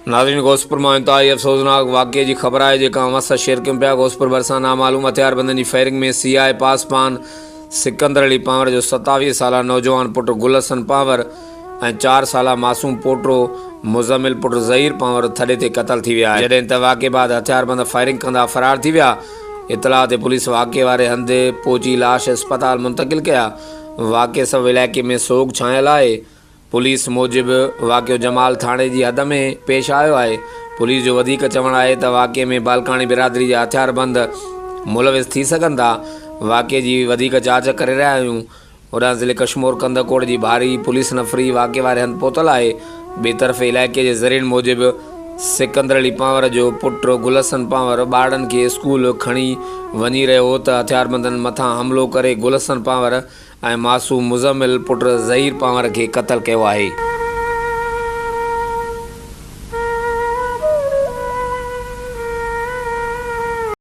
ناظرين غوثپور مان انتهائي افسوسناڪ واقعي جي خبر آهي جيڪا اوهان سان شيئر ڪيون پيا غوثپور ڀرسان نامعلوم هٿياربندن جي فائرنگ ۾ سي آء پاسپان سڪندر علي پنهور جو 27 سالا نوجوان پٽ گل حسن پنهور ۽ چار سالا معصوم پوٽو مزمل پٽ ظهير پنهور ٿڏي تي قتل ٿي ويا جڏهن ته واقعي بعد هٿياربند فائرنگ ڪندا فرار ٿي ويا اطلاع تي پوليس واقعي واري هنڌ پهچي لاش اسپتال منتقل ڪيا واقعي سبب علائقي ۾ سوڳ ڇانيل آهي پوليس موجب واقعو جمال ٿاڻي جي حد ۾ پيش آيو آهي. پوليس جو وڌيڪ چوڻ آهي ته واقعي ۾ بالڪاڻي برادري جا هٿياربند ملوث ٿي سگهن ٿا، واقعي جي وڌيڪ جاچ ڪري رهيا آهيون. هوڏانهن ضلعي ڪشمور ڪنڌڪوٽ جي ڀاري پوليس نفري واقعي واري هنڌ پهتل آهي. ٻئي طرف علائقي جي ذريعن موجب سڪندر علي پنهور جو پٽ گل حسن پنهور ٻارڙن کي اسڪول کڻي وڃي رهيو هو ته هٿياربندن مٿان حملو ڪري گل حسن پنهور ۽ معصوم مزمل پٽ ظهير پنهور کي قتل ڪيو آهي.